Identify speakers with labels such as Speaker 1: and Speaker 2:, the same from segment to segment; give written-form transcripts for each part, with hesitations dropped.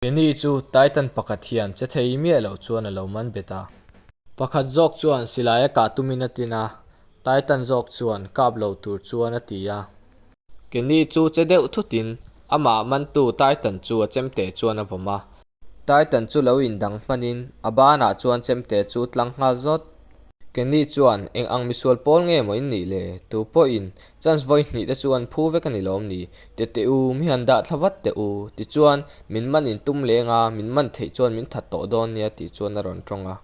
Speaker 1: Kenny chu Titan pakhat hian che thei miah loh chuan a lo man bet a. Pakhat zawk chuan silai a kah tumin a tin a, Titan zawk chuan kap lo tur chuan a ti a. Kenny chu che deuh thutin amah mantu Titan chu a chemte chuan a vawm a. Titan chu lo indang hmanin a banah chuan chemte chu tlang nghal zawt. Kenny chuan, Eng ang misual pawl nge maw in nih le? Tu pawhin chance vawi hnih te chu an phu vek a ni lawm ni? Te teh u, mi han dah thla vat teh u. Tichuan, min man in tum leng a, min man theih chuan min that tawh dawn nia tih chuan a rawn tawng a.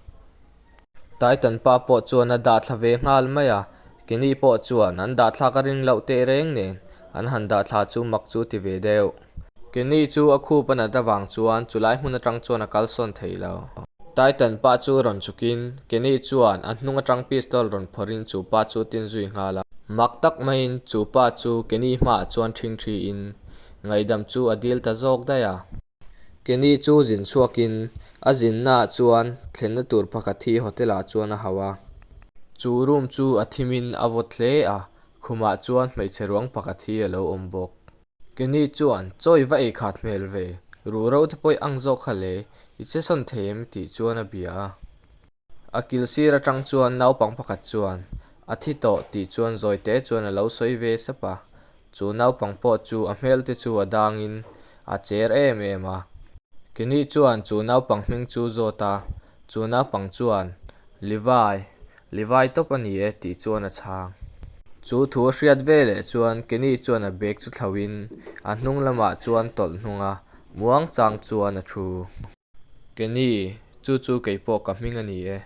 Speaker 1: Titan pa pawh chuan a dah thla ve nghal mai a, Kenny pawh chuan an dah thlak a ring loh teh reng nen an han dah thla chu mak chu ti ve deuh. Kenny chu a khup a nat avang chuan chulai hmun atang chuan a kalsawn thei lo. Titan pa chu rawn chukin Kenny chuan a hnung atang pistol rawn phawrhin chu pa chu tin zui nghal a. Mak tak maiin chu pa chu Kenny hmaah chuan ṭhingṭhiin ngaihdam chu a dil ta zawk daih a. Kenny chu zin chhuakin a zinnaah chuan thlenna tur pakhat hi hotel ah chuan a hauh a. Chu room chu a thimin a vawt hle a, khumah chuan hmeichhe ruang pakhat hi a lo awm bawk. Kenny chuan, Chaw i va ei khat hmel ve, ruhro te pawh i ang zawk kha le, i che sawn thei em? tih chuan a bia a. A kil sir atang chuan naupang pakhat chuan, A thi tawh tih chuan zawi te chuan a lo sawi ve sap a. Chu naupang pawh chu a hmel te chu a dangin a cher em em a. Kenny chuan chu naupang hming chu zawt a, chu naupang chuan, Levi, Levi tawp a ni e tih chuan a chhang. Chu thu a hriat ve leh chuan Kenny chuan a bag chu thlauhin a hnung lamah chuan tawlh hnung a, muang chang chuan a thu. Kenny, chu chu kei pawh ka hming a ni e.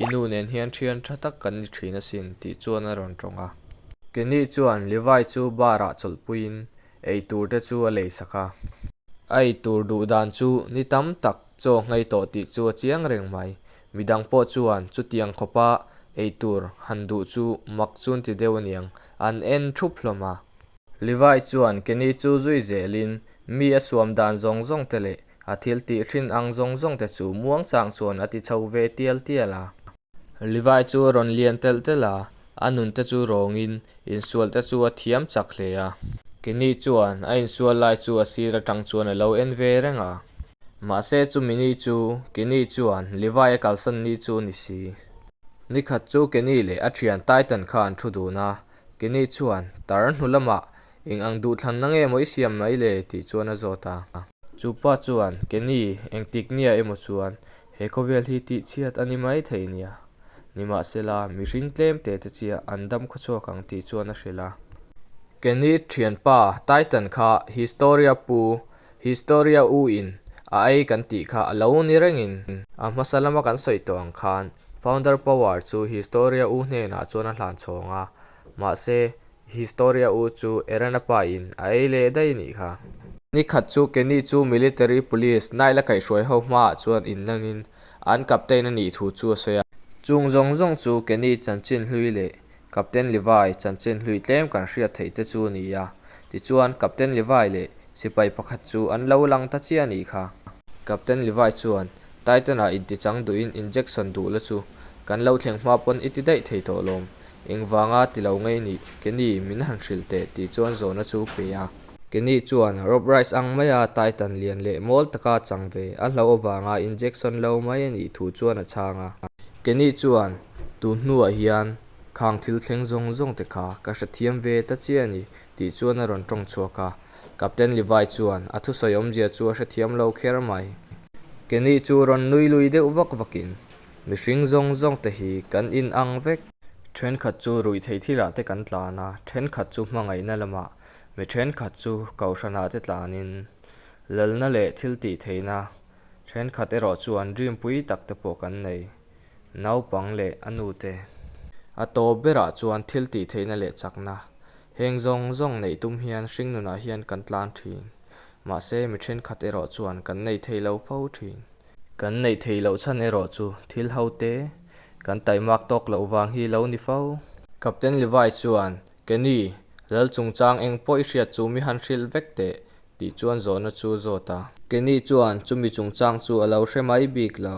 Speaker 1: I nu nen hian thian tha tak kan ni thin asin tih chuan a rawn tawng a. Kenny chuan Levi chu bar ah chawlhpuiin ei tur te chu a lei sak a. A ei tur duh dan chu ni tam tak chaw nghei tawh tih chu a chiang reng mai. Midang pawh chuan chutiang khawpa ei tur han duh chu mak chun ti deuh aniang an en thup hlawm a. Levi chuan Kenny chu zui zelin mi a suam dan zawng zawng te leh a thil tih hrin ang zawng zawng te chu muangchang chuan a ti chho ve tial tial a. Levi chu a rawn lian telh telh a, a nun te chu rawngin insual te chu a thiam chak hle a. Kenny chuan a insual lai chu a sir atang chuan a lo en ve reng a. Mahse chumi ni chu Kenny chuan Levi a kalsan ni chu a ni si. Nikhat chu Kenny leh a thian Titan kha an thu dun a, Kenny chuan tar hnu lamah Eng ang duhthlanna nge maw i siam mai le? tih chuan a zawt a. Chu pa chuan, Kenny, engtik nia emaw chuan he khawvel hi tihchhiat a ni mai thei nia. Nimahsela, mihring tlem te te chiah an dam khawchhuak ang tih chuan a hrilh a. Kenny thianpa Titan kha Historia pu, Historia u in a ei kan tih kha a lo ni rengin a hmasa lama kan sawi tawh ang khan Founder Power chu Historia u hnenah chuan a hlan chhawng a. Mahse, Historia u chu Erana pa in a ei leh daih nih kha. Ni khat chu Kenny chu Military Police Nile a kaihhruai ho hmaah chuan innangin an Captain a nih thu chu a sawi a. Chung zawng zawng chu Kenny chanchin hlui leh Captain Levi chanchin hlui tlem kan hriat theih te chu a ni a. Tichuan Captain Levi leh sipai pakhat chu an lo lang ta chiah a nih kha. Captain Levi chuan Titan-ah intichang duhin injection duh la chu kan lo thleng hma pawn i ti daih thei tawh lawm. Engvanga ti lo ngei nih, Kenny min han hrilh teh tih chuan zawhna chu pe a. Kenny chuan Rob Rice ang maia Titan lian leh mawl taka chang ve a hlauh avanga injection lo mai a nih thu chuan a chhang a. Kenny chuan, Tun hnuah hian khang thil thleng zawng zawng te kha ka hrethiam ve ta chiah a ni tih chuan a rawn tawng chhuak a. Captain Levi chuan a thusawi awmzia chu a hrethiam lo kher mai. Kenny chu rawn nui lui deuh vak vakin, Mihring zawng zawng te hi kan in ang vek. Thenkhat chu ruih theih thilah te kan tlan a, thenkhat chu hmangaihna lamah, mi thenkhat chu kohhranah te tlanin lalna leh thil tih theihna, thenkhat erawh chuan dream pui tak te pawh kan nei, naupang leh a nu te. A tawp berah chuan thil tih theihna leh chakna, heng zawng zawng neih tum hian hringnunah hian kan tlan thin. Mahse mi thenkhat erawh chuan kan nei thei lo fo thin. Kan neih theih loh chhan erawh chu thil ho te kan taimak tawk loh vang hi lo ni fo. Captain Levi chuan, Kenny, lal chungchang eng pawh i hriat chu mi han hrilh vek teh, tih chuan zawhna chu zawt a. Kenny chuan chumi chungchang chu a lo hre mai bik lo.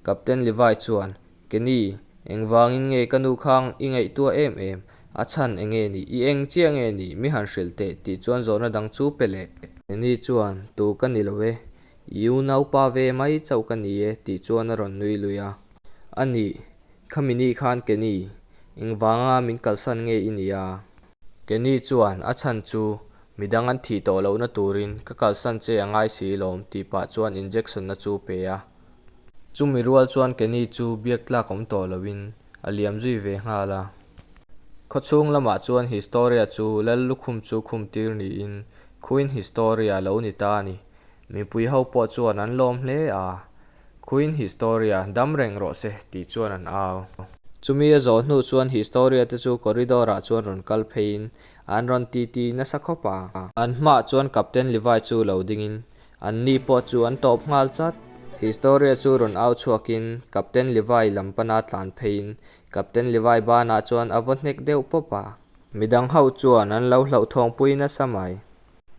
Speaker 1: Captain Levi chuan, Kenny, engvangin nge ka nu khang i ngaihtuah em em? A chhan eng nge ni? I eng chiah nge ni? Mi han hrilh teh, tih chuan zawhna dang chu pe leh. Kenny chuan, Tu ka ni lo e. I unaupa ve mai chauh ka ni e tih chuan a rawn nui lui a. A nih, khami ni khan Kenny, engvanga min kalsan nge i nih a? Kenny chuan a chhan chu midang an thih tawh lohna turin ka kalsan che a ngai si lawm tih pah chuan injection na chu pe a. Chumi rual chuan Kenny chu biak tlak awm tawh loin a liam zui ve nghal a. Khawchhung lamah chuan Historia chu Lal lukhum chu khum tir niin Queen Historia lo ni ta a ni. Mipui ho pawh chuan an lawm hle a, Queen Historia dam reng rawh se tih chuan an au. Chumi a zawh hnu chuan Historia te chu corridor ah chuan rawn kal pheiin an rawn titi nasa khawp a. An hmaah chuan Captain Levi chu lo dingin An ni pawh chu an tawp nghal chat. Historia chu rawn au chhuakin Captain Levi lam pana tlan pheiin Captain Levi banah chuan a vaw hnek deuh pawp a. Midang ho chuan an lo hlauhthawngpui nasa mai.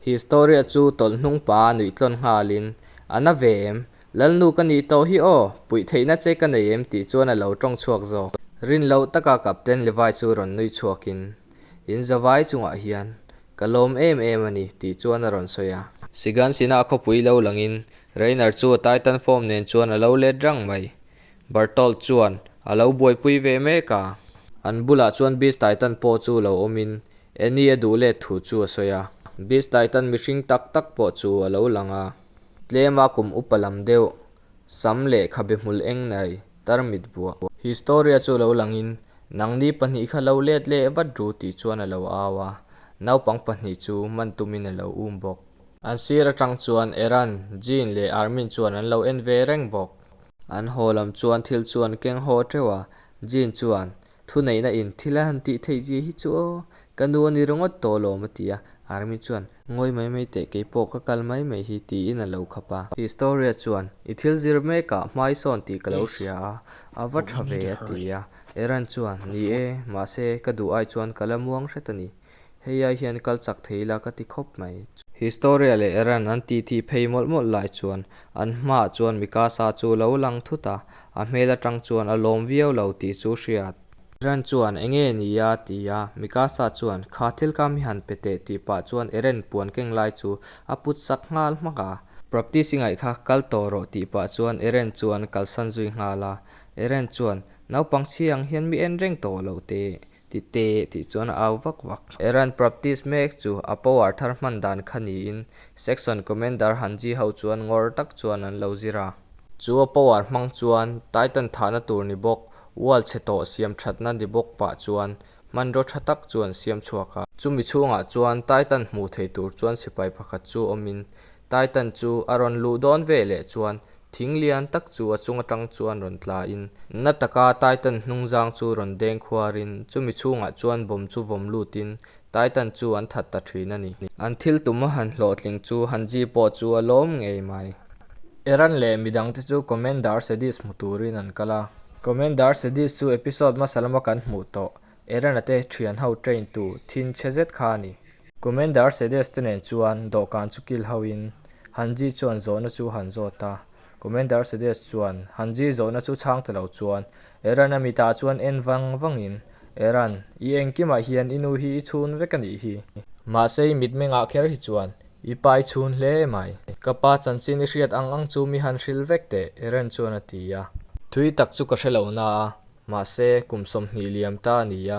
Speaker 1: Historia chu tawlh hnung pa nuih tlawn nghalin, A na ve em? Lalnu ka nih tawh hi aw, puih theihna che ka nei em tih chuan a lo tawng chhuak zawk. Rin loh taka Captain Levi chu rawn nui chhuakin, In zavai chungah hian ka lawm em em a ni tih chuan a rawn sawi a. Sigansina khawpui lo langin Rainer chu a Titan form nen chuan a lo let rang mai. Bertolt chuan a lo buaipui ve mek a. An bulah chuan Beast Titan pawh chu lo awmin Annie a duh let thu chu a sawi a. Beast Titan mihring tak tak pawh chu a lo lang a. Tlema kum upa lam deuh sam leh khabe hmul eng nei tarmit buah. Historia chu lo langin Nangni pahnih kha lo let leh vat ru tih chuan a lo au a, naupang pahnih chu man tumin a lo um bawk. An sir atang chuan Eran, Jean leh Armin chuan an lo en ve reng bawk. An haw lam chuan thil chu an keng haw teuh a, Jean chuan, Thuneihna in thil a han tih theih zia hi chu aw, ka nu a ni ringawt tawh lawm a ti a, Armin chuan, Ngawi mai mai teh, kei pawh ka kal mai mai hi tiin a lo khap a. Historia chuan, I thil zir mekah hmai sawn tih ka lo hria a, a va tha ve a ti a. Eran chuan, Ni e, mahse ka duh ai chuan ka la muang hret a ni. Hei ai hian kal chak thei ila ka ti khawp mai. Historia leh Eran an titi phei mawlh mawlh lai chuan an hmaah chuan Mikasa chu lo lang thut a, a hmel atang chuan a lawm viau lo tih chu hriat. Eren chuan, Enge ni a? ti a. Mikasa chuan, Kha thil kha mi han pe teh tih pah chuan Eren puan keng lai chu a put sak nghal hmak a. Prapti si ngaih kha kal tawh rawh tih pah chuan Eren chuan kalsan zui nghal a. Eren chuan, Naupang chhia ang hian mi en reng tawh loh teh ti teh tih chuan a au vak vak. Eren praptis mek chu a power thar hman dan kha niin Section Commander Hanji ho chuan ngawr tak chuan an lo zir a. Chu a power hmang chuan Titan thahna tur ni bawk Wall chhe tawh siam thatna ni bawk pah chuan hmanraw tha tak chu an siam chhuak a. Chumi chhungah chuan Titan hmuh thei tur chuan sipai pakhat chu awmin Titan chu a rawn luh dawn ve leh chuan thing lian tak chu a chung atang chuan rawn tlain na taka Titan hnungzang chu rawn deng khuarin chumi chhungah chuan bomb chu vawm lutin Titan chu an that ta thin a ni. An thil tum a han hlawhtling chu Hanji pawh chu a lawm ngei mai. Eran leh midangte chu Commander Sedis hmu turin an kal a. Commander Sedis chu episode hmasa lama kan hmuh tawh Eran-a te thian ho train tu thin chhe zet kha a ni. Commander Sedis te nen chuan dawhkan chu kil hoin Hanji chuan zawhna chu han zawt a. Commander Sedis chuan Hanji zawhna chu chhang ta lo chuan Eran-a mitah chuan en vang vangin Eran, i engkimah hian i nu hi i chhun vek a nih hi. Mahse i mitmengah kher hi chuan i pa i chhun hle mai. Ka pa chanchin i hriat ang ang chu mi han hrilh vek teh, Eren chuan a ti a. Thui tak chu ka hre lo na a, mahse kum 20 liam ta a ni a,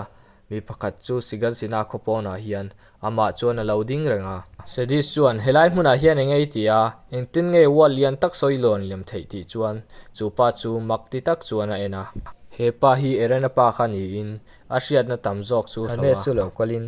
Speaker 1: mi pakhat chu Sigansina khaw pawnah hian amah chuan a lo ding reng a. Sedis chuan, Helai hmunah hian eng nge i ti a, engtin nge wall lian tak sawi lawn liam theih tih chuan chu pa chu mak ti tak chuan a en a. He pa hi Erena pa kha niin a hriatna tam zawk chu hlo a. Hanes chu lo kalin,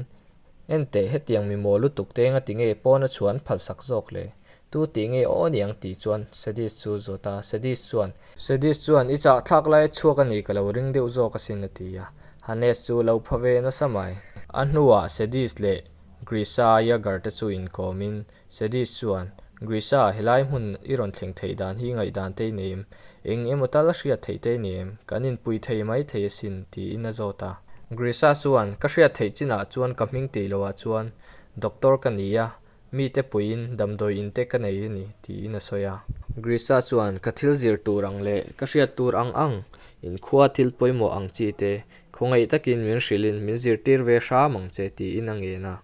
Speaker 1: Enteh, hetiang mi maw lutuk te enga ti nge pawna chhuah an phalsak zawk le? Tu tih nge aw niang tih chuan Sedis chu zawt a, Sedis chuan. Sedis chuan, I chah thlak lai chhuak a ni ka lo ring deuh zawk asin a ti a, Hanes chu lo pha ve nasa mai. A hnuah Sedis leh Grisa Yager te chu inkawmin Sedis chuan, Grisa, helai hmun i rawn thleng theih dan hi ngaihdan te i nei em? Eng emaw tal hriat theih te i nei em? Kan inpui thei mai thei asin, tiin a zawt a. Grisa chuan, Ka hriat theih chinah chuan ka hming tih loah chuan doctor ka ni a, Mite puiin damdawi in te ka nei a ni, tiin a sawi a. Grisa chuan, Ka thil zir tur ang leh ka hriat tur ang ang, inkhua thil pawimawh ang chi te, khawngaih takin min hrilhin min zirtir ve hram ang che, tiin a ngen a.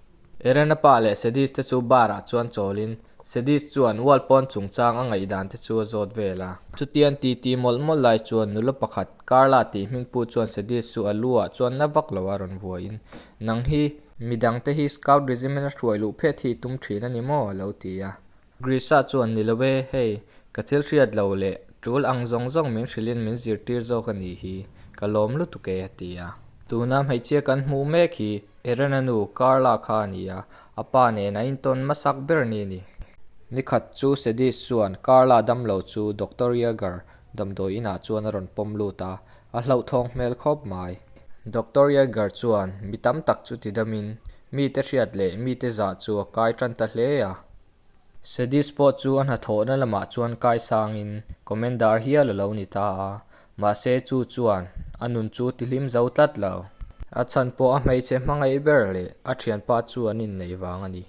Speaker 1: Erena pa leh Sedis te chu bar ah chuan chawlin Sedis chuan Wall pawn chungchang a ngaihdan te chu a zawt vel a. Chutian titi mawlh mawlh lai chuan nula pakhat, Carla tih hmingpu chuan Sedis chu a lu ah chuan na vak lo a rawn vuain, Nang hi midangte hi Scout Regiment a hruai luh phet hi i tum thin a ni maw? a lo ti a. Grisha chuan, Ni lo e, hei, ka thil hriat lo leh tul ang zawng zawng min hrilhin min zirtir zawk a nih hi, ka lawm lutuk e, a ti a. Tuna hmeichhia kan hmuh mek hi Erena nu Carla kha a ni a, a pa nen a intawn hmasak ber ni a ni. Nikhat chu Sedis chuan Carla damlo chu Doctor Yeager damdawi inah chuan a rawn pawm lut a, a hlauhthawng hmel khawp mai. Doctor Yeager chuan mi tam tak chu tidamin mite hriat leh mite zah chu a kai tan ta hle a. Sedis pawh chu a hnathawhna lamah chuan kai sangin Commander hial a lo ni ta a, mahse chu chuan a nun chu tihlim zo tlat lo. A chhan pawh a hmeichhe hmangaih ber leh a thianpa chu an inneih vang a ni.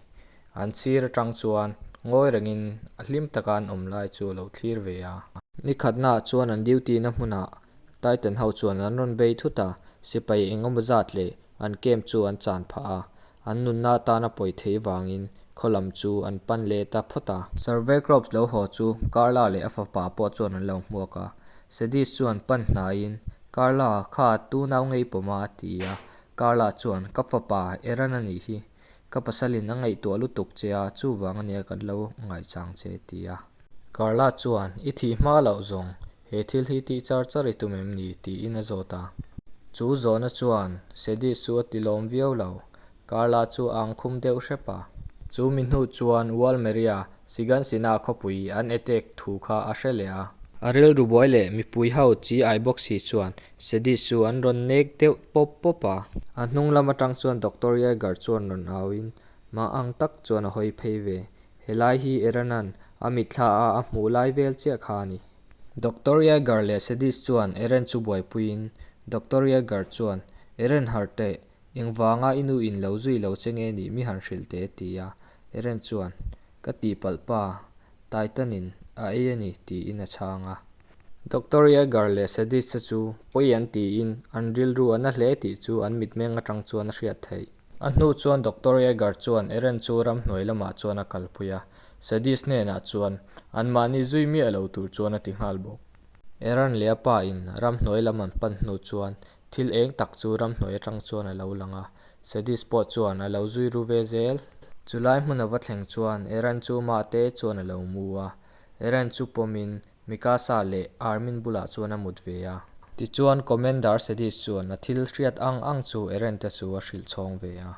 Speaker 1: An chhir atang chuan ngawi rengin a hlim taka an awm lai chu a lo thlir ve a. Nikhatnaah chuan an duty na hmunah Titan ho chuan an rawn bei thut a, sipai eng emaw zat leh an camp chu an chan phah a, an nunna atana pawi thei vangin khaw lam chu an pan leh ta phawt a. Survey Corps lo haw chu Carla leh a fapa pawh chuan an lo hmuak a, Sedis chuan pan hnaiin, Carla, kha tu nau ngei pawm a? a ti a, Carla chuan, Ka fapa, Eran a nih hi. Ka pasalin a ngaihtuah lutuk che a, chuvang ania kan lo ngaihchang che, a ti a. Carla chuan, I thih hma loh zawng, he thil hi tih char char i tum em ni? tiin a zawt a. Chu zawhna chuan Sedis chu a ti lawm viau lo. Carla chu a ang khum deuh hrep a. Chu mi hnu chuan Walmeria, Sigansina khawpui an attack thu kha a hre leh a. A rilru buai leh mipui ho chi ai bawk si chuan Sedis chu an rawn nek deuh pawp pawp a. A hnung lam atang chuan Doctor Yeager chuan rawn auin mah ang tak chuan a hawi phei ve. Helai hi Eranan a mitthla a a hmuh lai vel chiah kha a ni. Doctor Yeager leh Sedis chuan Eren chu buaipuiin Doctor Yeager chuan, Eren harh teh, engvanga i nu in lo zui lo che nge nih mi han hrilh teh a ti a. Eren chuan, Ka tihpalh pa, Titan in a ei a ni tiin a chhang a. Doctor Yeager leh Sedis te chu pawi an tiin an rilru a na hle tih chu an mitmeng atang chuan a hriat theih. A hnu chuan Doctor Yeager chuan Eren chu ramhnuai lamah chuan a kalpui a, Sadis hnenah chuan anmahni zui miah lo tur chuan a ti nghal bawk. Eren leh a pa in ramhnuai lam an pan hnu chuan thil eng tak chu ramhnuai atang chuan a lo lang a, Sadis pawh chuan a lo zui ru ve zel. Chulai hmun a va thleng chuan Eren chu mahte chuan a lo mu a, Eren chu pawmin Mikasa leh Armin bulah chuan a mut ve a. Tichuan Commander Sedis chuan a thil hriat ang ang chu Eren te chu a hrilh chhawng ve a.